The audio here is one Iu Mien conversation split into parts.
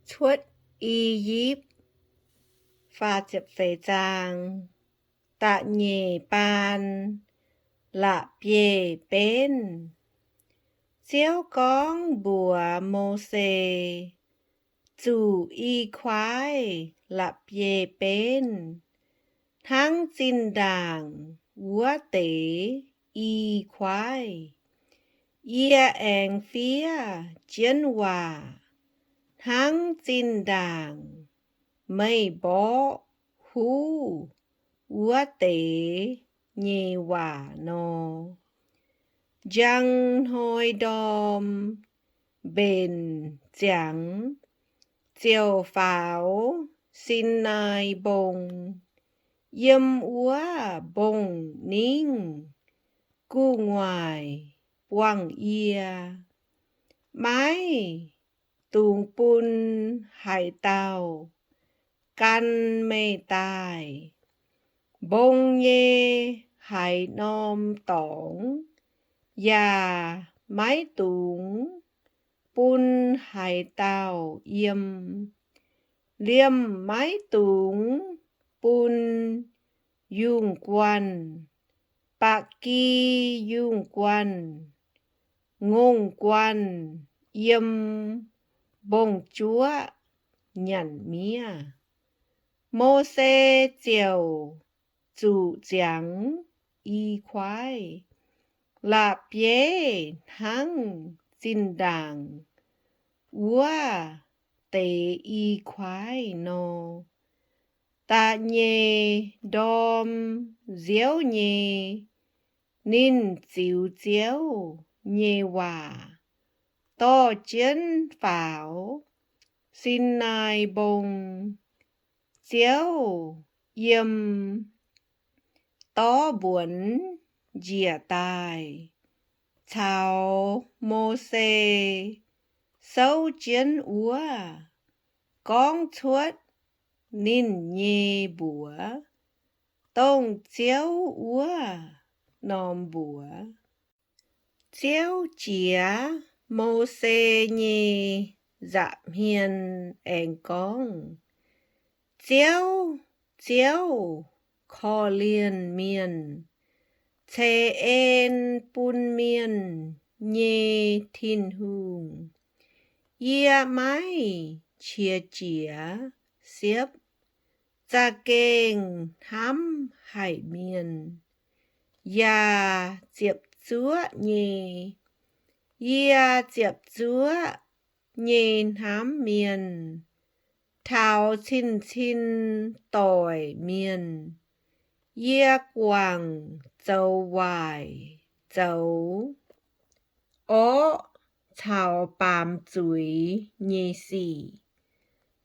Cuotv I^yipv. Da'nyeic baan, la'bieiv benv. Ziouv gorngv mbuox Mose, Zuqc i kuaaiv la'bieiv benv, hnangv zinh ndaangc wuov deix i kuaaiv. Yie aengx fiev jienv waac hnangv zinh ndaangc meih mborqv huv wuov deix nyei waac nor. Njang hnoi ndorm mbenc ziangx ziouc faaux Sinaai Mbong. Yiem wuov mbong-ningv gu'nguaaic buangh yie. Maiv dungx bun haaix dauh gan meih daaih. Mbong nyei haaix norm dorngx yaac maiv dungx bun haaix dauh yiem. Liemh maiv dungx bun yungh guanh, ba'gi yungh guanh, ngongh guanh yiem mbong-juoqv nyanc miev. Mose ziouc zuqc ziangx i kuaaiv la'bieiv hnangv zinh ndaangc wuov deix i kuaaiv nor. Da'nyeic ndorm nziouv nyei, ninh ziux Ziouv nyei waac dorh jienv faaux Sinaai Mbong. Ziouv yiem dorv mbuonx njiec daaih caux Mose souv jienv wuov, gorngv cuotv ninh nyei mbuox, dongh Ziouv wuov norm mbuox. Ziouv jiez Mose nyei nza'hmien aengx gorngv, Ziouv, Ziouv, korv-lienh mienh, ceix en bun mienh nyei Tin-Hungh, yie maiv qiex jiez siepv, za'gengh hnamv haic mienh, yaac ziepc zuoqv nyei. Yie ziepc zuoqv nyei hnamv mienh. Taux cin-cin doic mienh, yie guangc zoux waaic zoux orqv caux baamz zuiz nyei sic.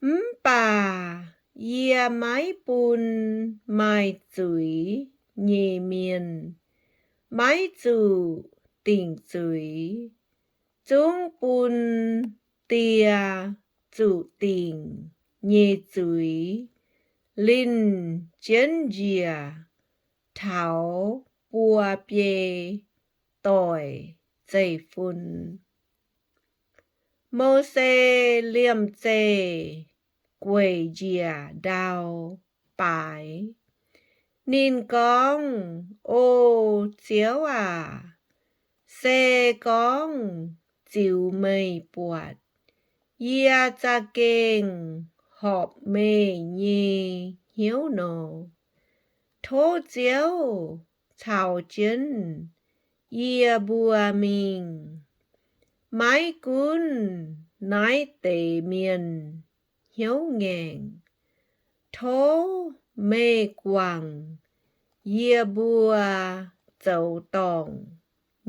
Mv baac yie maiv bun maaih zuiz nyei mienh maiv zuqc dingc zuiz, zungv bun die zuqc dingc nyei zuiz linh jienv njiec taux buo biei doic zeiv-fun. Mose liemh zeih gueic njiec ndau baaix. Ninh gorngv, O Ziouv aac, se gorngv ziux meih buatc, yie za'gengh horpc meih nyei hnyouv nor, tov Ziouv caux jienv yie mbuo mingh. Maiv gunv naaiv deix mienh hnyouv ngaengc, tov meih guangc yie mbuo zoux dorngc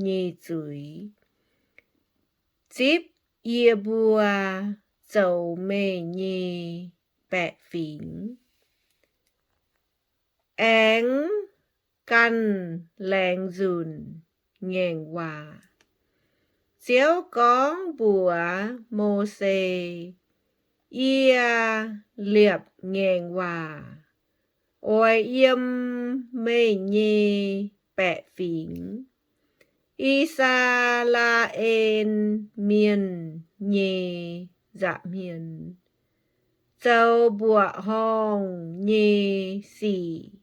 nyei zuiz, zipv yie mbuo zoux meih nyei baeqc fingx. Aengx ganh laengz nzunc ngaengc waac. Ziouv gorngv mbuox Mose, Yie liepc ngaengc waac oix yiem meih nyei baeqc fingx, I^saa^laa^en Mienh, nyei nza'hmien. zoux mbuoqc horngh nyei sic,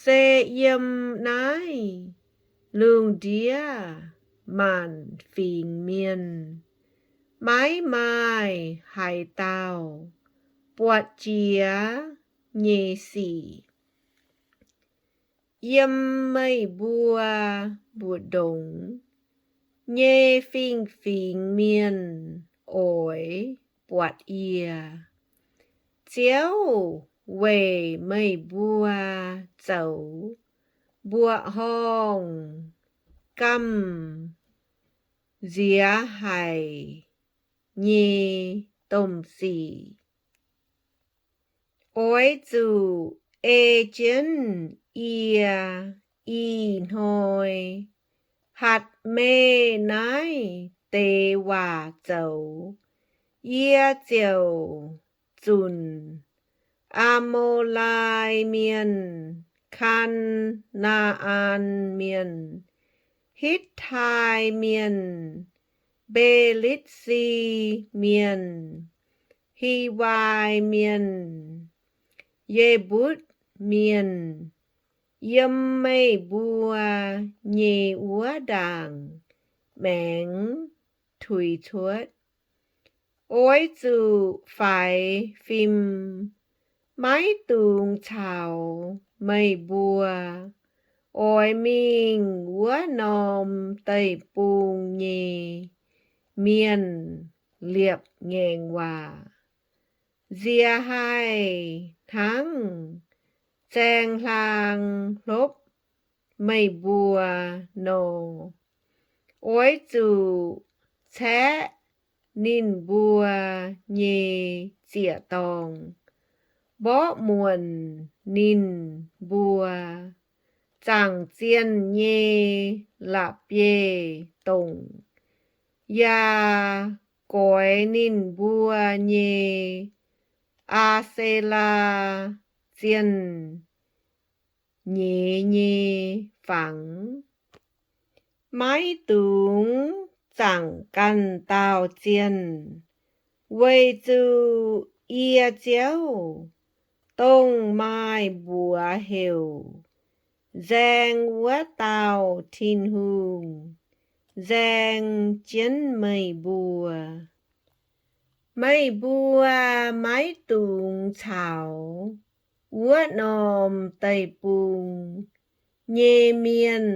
se yiem naaiv lungh ndiev maanc fingx mienh maiv maaih haaix dauh buatc jiex nyei sic. Yiem meih mbuo mbu'ndongx nyei fingx-fingx mienh oix buatc yie. Ziouv weic meih mbuo zoux mbuoqc horngh gamh nziex haic nyei domh sic. Oix zuqc ei jienv yie ih hnoi hatc meih naaiv deix waac zoux, yie ziouc zunc Aa^mo^lai Mienh, Kaa^naa^an Mienh, Hitv^tai Mienh, Mbe^litv^si Mienh, Hiwai Mienh, Ye^mbutv Mienh, yiem meih mbuo nyei wuov ndaangc maengx tuix cuotv. Oix zuqc faix fim, maiv dungx caux meih mbuo oix mingh wuov norm deic-bung nyei mienh liepc ngaengc waac, nziex haih hnangv zaeng-hlaang hlopv meih mbuo nor. Oix zuqc caeqv ninh mbuo nyei ziec-dorngh, mborqv muonc ninh mbuo zaangc zienh nyei la'bieiv-dongc, yaac goix ninh mbuo nyei Aa^se^laa Zienh Nyeiz nyei Fangx. Maiv dungx zaangc ganh dauh zienh, weic zuqc yie, Ziouv, dongh maaih mbuox heuc Nzaeng Wuov Dauh Tin-Hungh, nzaeng jienv meih mbuo. Meih mbuo maiv dungx caux wuov norm deic-bung nyei mienh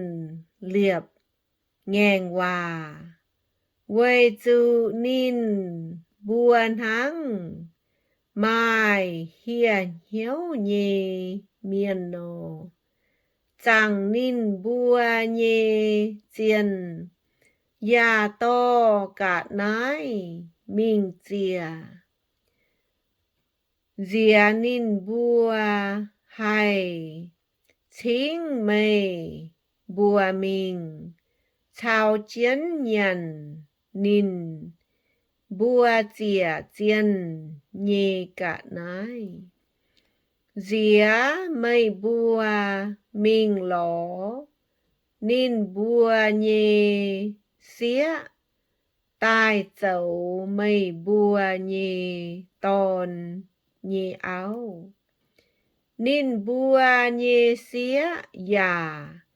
liepc ngaengc waac, weic zuqc ninh mbuo hnangv maaih hieh hnyouv nyei mienh nor. Zaangc ninh mbuo nyei zienh, yaac dorh ga'naaiv mingh ziec. Nziex ninh mbuo haih cingv meih mbuo mingh caux jienv nyanc ninh mbuo ziec zienh nyei ga'naaiv. Nziex meih mbuo mingh lorz ninh mbuo nyei sieqv daaih zoux meih mbuo nyei dorn nyei auv. Ninh mbuo nyei sieqv yaac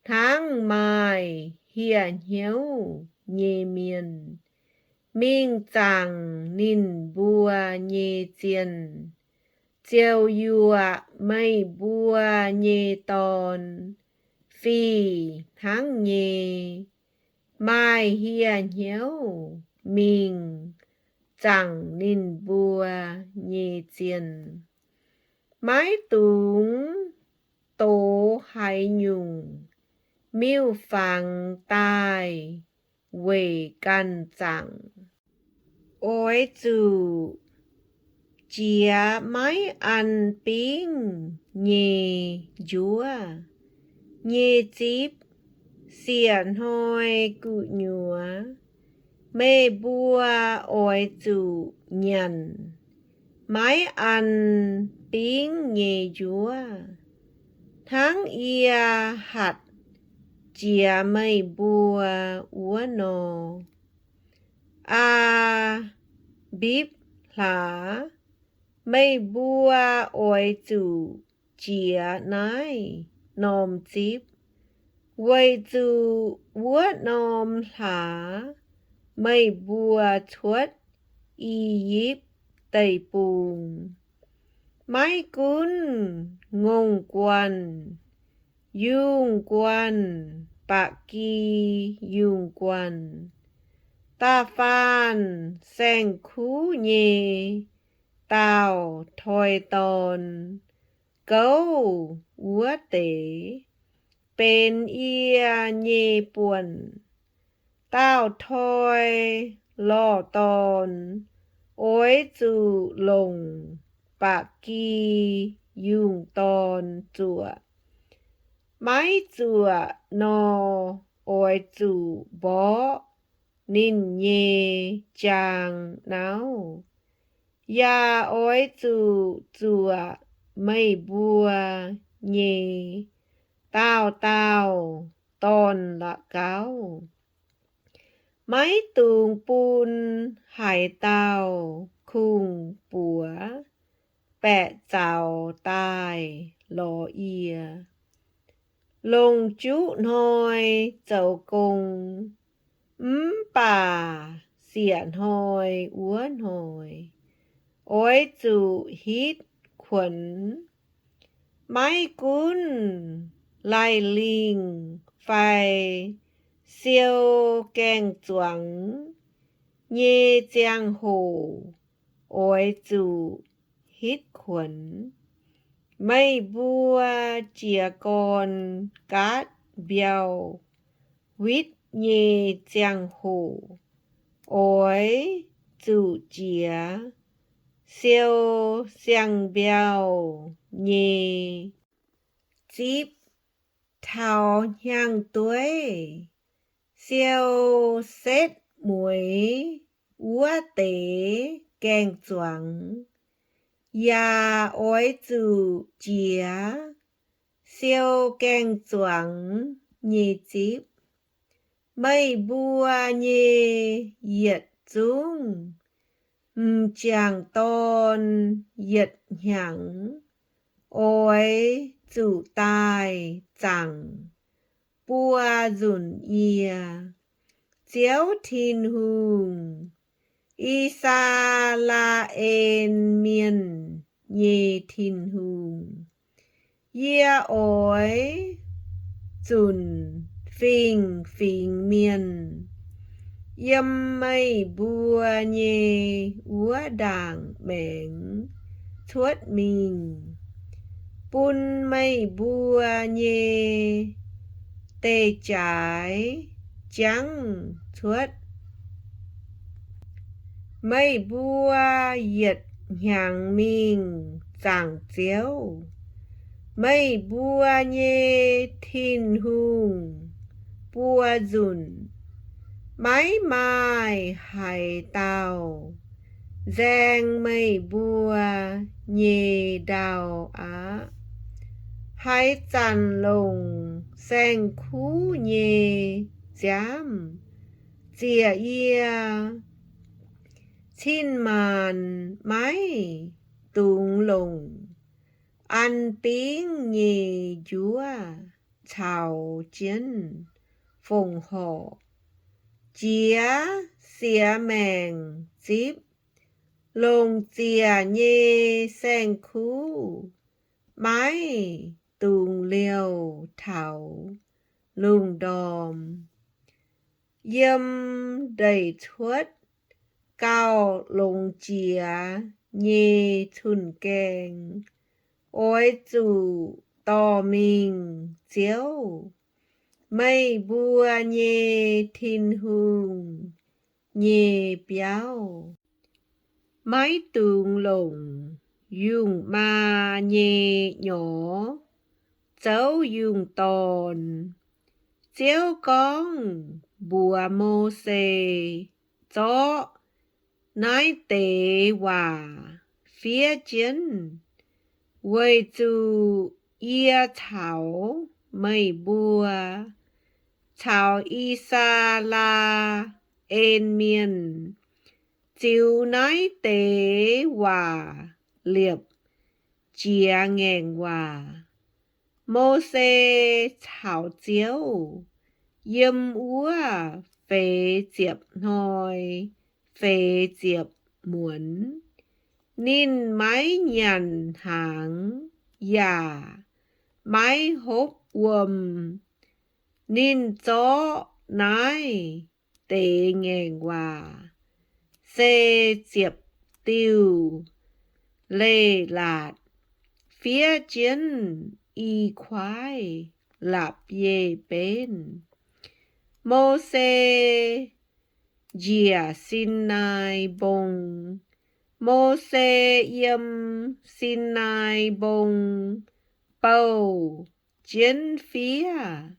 hnangv maaih hieh hnyouv nyei mienh mingh zaangc ninh mbuo nyei zienh, ziouc yuoqc meih mbuo nyei dorn fih hnangv nyei maaih hieh hnyouv mingh zaangc ninh mbuo nyei zienh. Maiv dungx dox haaix nyungc miuc-fangx daaih weic ganh zaangc. Oix zuqc jiex maiv an bingv nyei njuov nyei zipv. Siec hnoi gu'nyuoz meih mbuo oix zuqc nyanc maiv an bingv nyei njuov, hnangv yie hatc jiex meih mbuo wuov nor. Aa^mbipv hlaax, Meih mbuo oix zuqc jiex naaiv norm zipv, weic zuqc wuov norm hlaax meih mbuo cuotv I^yipv Deic-Bung. Maiv gunv ngongh guanh, yungh guanh, ba'gi yungh guanh, da'faanh saeng-kuv nyei dauh toi dorn, gouv wuov deix, benx yie nyei buonc. Dauh toi lorh dorn oix zuqc longc ba'gi yungh dorn zuoqc. Maiv zuoqc nor, oix zuqc mborqv ninh nyei jaang nauv, yaac oix zuqc zuoqc meih mbuo nyei dauh dauh dorn-la'gauv. Maiv dungx bun haaix dauh kungx-buoz baeqc zaux daaih lorz yie. Longc juqv hnoi zoux gong, mv baac siec hnoi wuov hnoi oix zuqc hitv kuonx. Maiv gunv laih lingh fai siou gaeng zuangx nyei ziangh hoc oix zuqc hitv kuonx. Meih mbuo jiez gorn gaatv mbiauh witv nyei ziangh hoc oix zuqc jiex siou siang-mbiauh nyei zipv. Taux hnyangx-dueiv siou setv mueiz wuov deix gaeng zuangx, yaac oix zuqc jiex siou gaeng zuangx nyei zipv. Meih mbuo nyei yietc zungv m'jangc dorn yietc hnyangx oix zuqc daaih zaangc buo nzunc yie, Ziouv Tin-Hungh, I^saa^laa^en Mienh nyei Tin-Hungh. Yie oix zunc fingx-fingx mienh yiem meih mbuo nyei wuov ndaangc maengx cuotv mingh, bun meih mbuo nyei deic-jaaix jangv cuotv. Meih mbuo yietc hnyangx mingh zaangc Ziouv, meih mbuo nyei Tin-Hungh, buo nzunc. Maiv maaih haaix dauh nzaeng meih mbuo nyei ndau aqv. Haaix zanc longc saeng-kuv nyei nziaamv ziec yie, cin-maanc maiv dungx longc an bingv nyei njuov caux jienv fongc horc. Jiex siex maengc zipv, longc ziec nyei saeng-kuv maiv dungx liouh taux lungh ndorm. Yiem ndeic cuotv gauh longx jiex nyei cun-gaeng oix zuqc dorh mingh Ziouv, meih mbuo nyei Tin-Hungh, nyei biauv. Maiv dungx longc yungh maa nyei nyorx zoux yungh dorn. Ziouv gorngv mbuox Mose, Zorqv naaiv deix waac fiev jienv, weic zuqc yie caux meih mbuo caux I^saa^laa^en Mienh ziux naaiv deix waac liepc jiex ngaengc waac. Mose caux Ziouv yiem wuov feix ziepc hnoi feix ziepc muonz. Ninh maiv nyanc hnaangx yaac maiv hopv wuom. Ninh zorqv naaiv deix ngaengc waac se ziepc diuh leiz-latc fiev jienv i kuaaiv la'bieiv-benv. Mose Njiec Sinaai Mbong. Mose yiem Sinaai Mbong bouh jienv fiev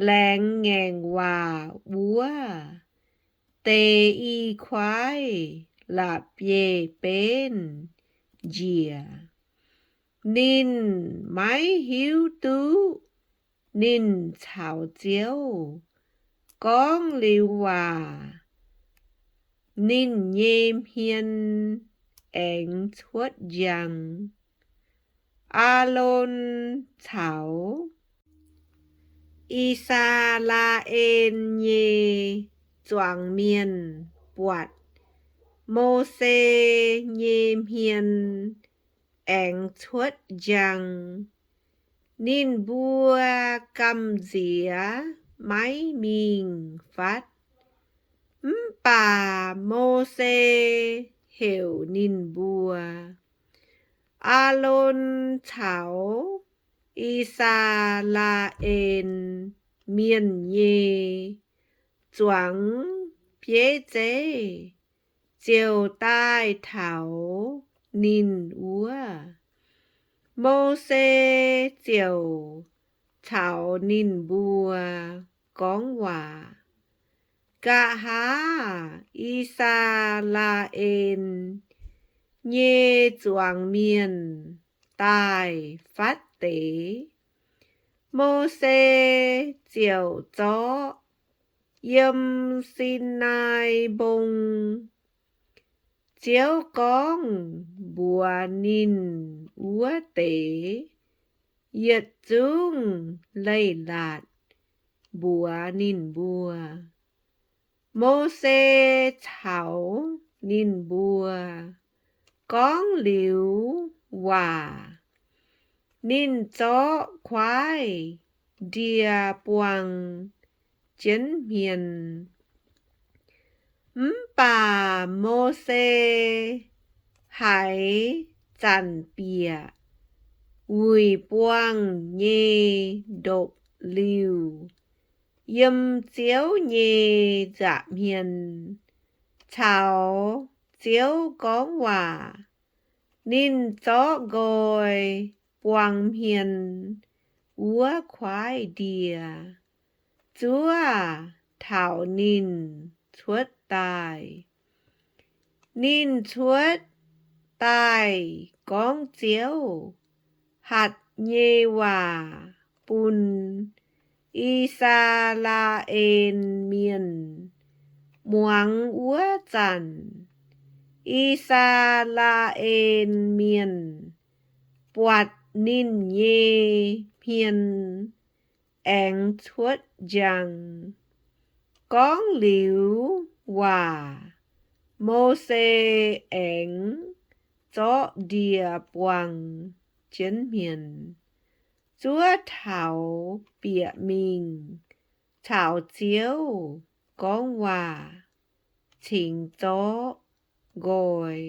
laengz ngaengc waac wuov deix i kuaaiv la'bieiv-benv njiec. Ninh maiv hiuv duqv ninh caux Ziouv gorngv liuz waac, ninh nyei hmien aengx cuotv njang. Aalon caux I^saa^laa^en nyei zuangx mienh buatc Mose nyei hmien aengx cuotv njang, ninh mbuo gamh nziex maiv mingh fatv. Mv baac Mose heuc ninh mbuo, Aalon caux I^saa^laa^en Mienh nyei zuangx bieiv zeiv ziouc daaih taux ninh wuov. Mose ziouc caux ninh mbuo gorngv waac. Nqa'haav I^saa^laa^en nyei zuangx mienh daaih fatv deix, Mose ziouc zorqv yiem Sinaai Mbong Ziouv gorngv mbuox ninh wuov deix yietc zungv leiz-latc mbuox ninh mbuo. Mose caux ninh mbuo gorngv liuz waac, ninh zorqv kuaaiv ndie buang jienv hmien. Mv baac Mose haiz zanc bieqc wuic buangh nyei ndopv-liuh yiem Ziouv nyei nza'hmien caux Ziouv gorngv waac. Ninh zorqv nqoi buang hmien wuov kuaaiv ndie zuov taux ninh cuotv daaih. Ninh cuotv daaih gorngv Ziouv hatc nyei waac bun I^saa^laa^en Mienh muangx wuov zanc, I^saa^laa^en Mienh buatc ninh nyei hmien aengx cuotv njang. Gorngv liuz waac, Mose aengx zorqv ndie buang jienv hmien zuov taux bieqc mingh caux Ziouv gorngv waac cingx zorqv nqoi.